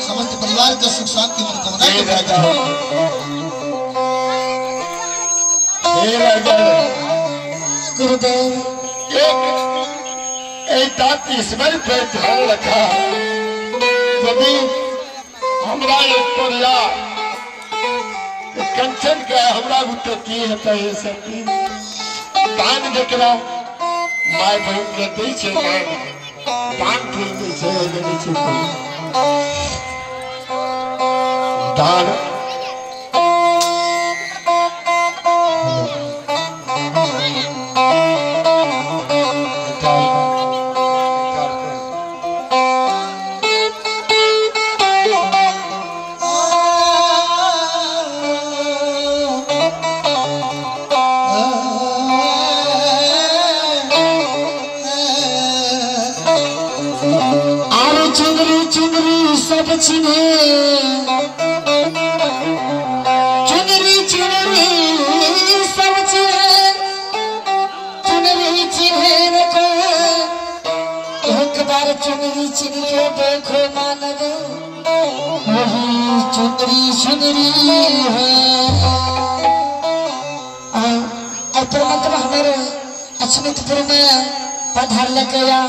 समस्त परिवार के सुख शांति मनोकामना के राजा हो। हे राजा गुरुदेव, एक ईश्वर पर ध्यान रखा। यदि हमरा एक परिया कंचन के हमरा बुते की हेतै हे सखी, दान जकरा my बहिन के दै छै, दान ठीक दै छै, नहि छै दान। चुनरी चुनरी सब चिन्हे, चुनरी चिन्हे को एक बार चुनरी चिन्ह के देखो मानव, वही चुनरी सुनरी है। और परमात्मा हमारे अछमितपुर में पधार लकया,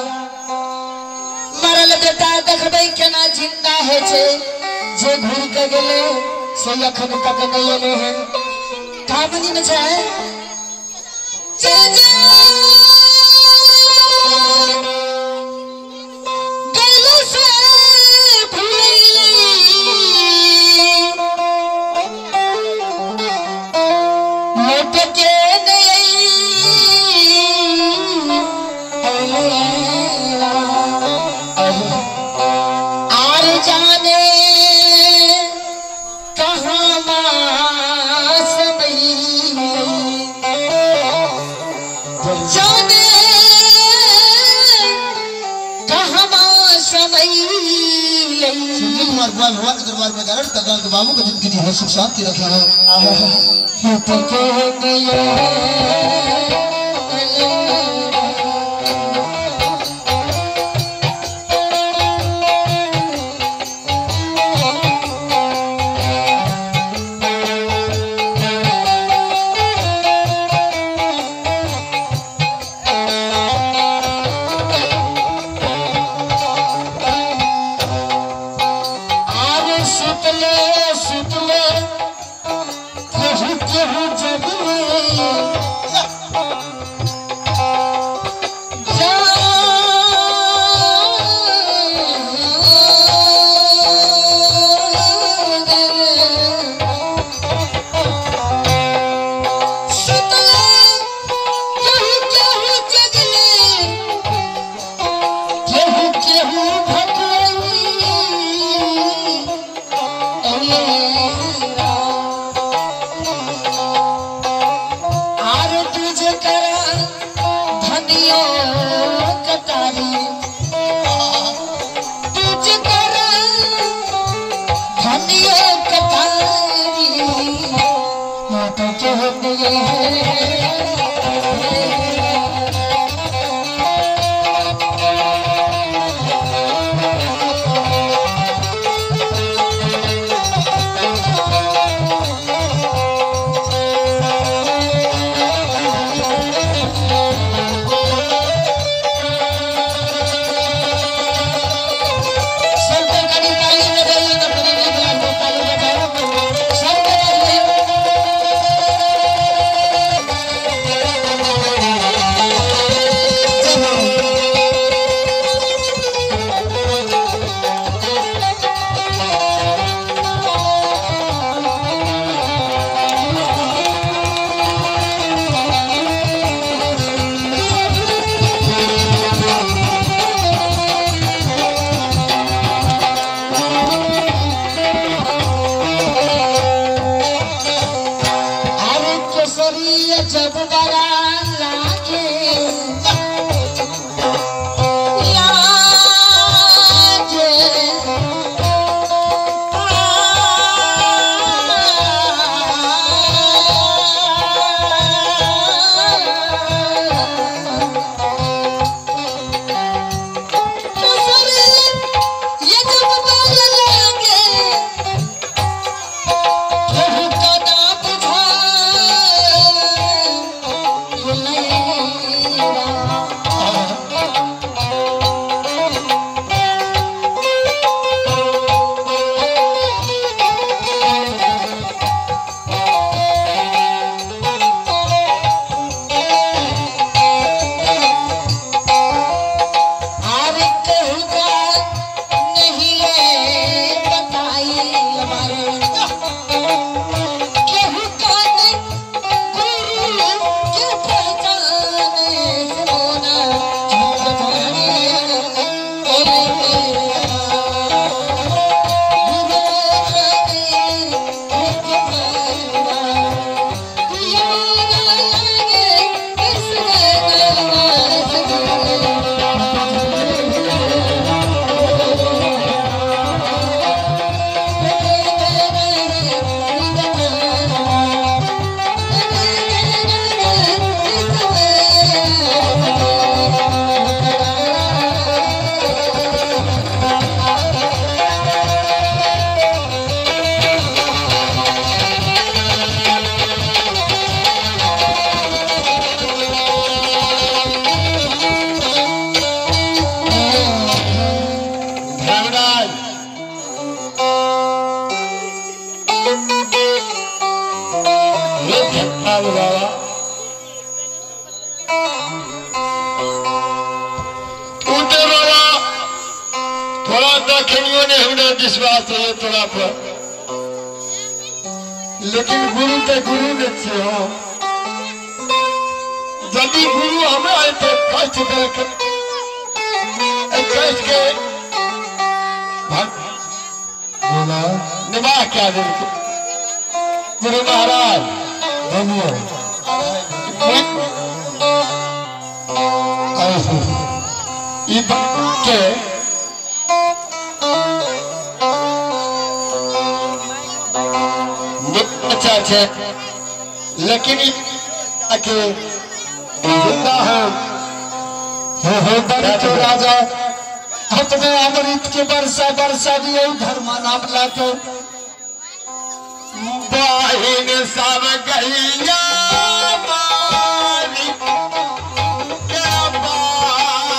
मरल बेटा देखबै केना जिंदा है छे, जे घूर के गेले से अखन तक नहीं एले हैं। कामनी में छै जे जे गेले से भूलैले, लौट के नहीं अइले। आर जाने कहाँ जाने कहाँ समय। संजीव कुमार कुमार भगवान के दरबार में गारण तगड़ा के बाबू के जिंदगी है सुख शांति रखे हो। सब तखनियो ने हमरा विश्वास है तोरा पर, लेकिन गुरु तो गुरु ने छे हो। यदि गुरु हमरा एते कष्ट देलक, कष्ट के बोला निवाह क्या देलक गुरु महाराज। बोलिए ई के अच्छा छे, लेकिन के जिंदा है हो बड़ी राजा अपने अमृत के वर्षा वर्षा दिए धर्मा नाम लाके बाहिन सब गैया मारी के बारसा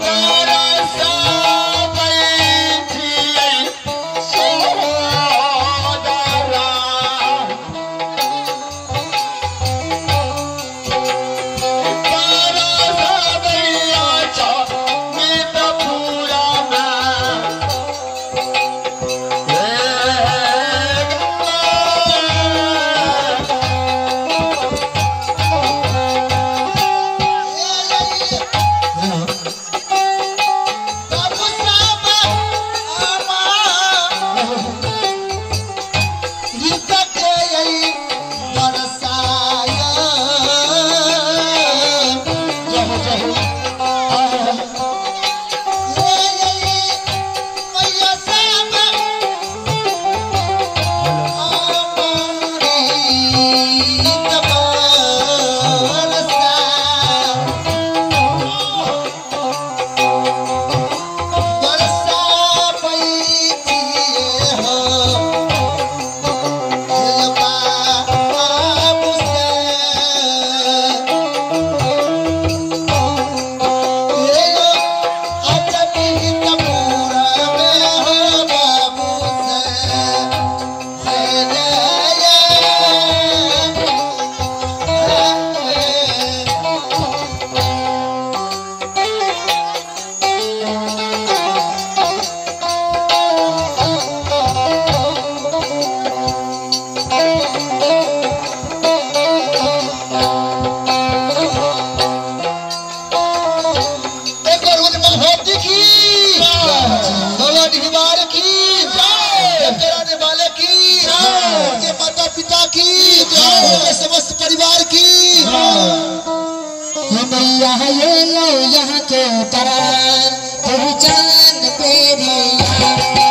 तरसा बैठी सोदरा तरसा बैया चमित पूरा में समस्त परिवार की मैया ये लो यहाँ के करार तेरी जान तेरी।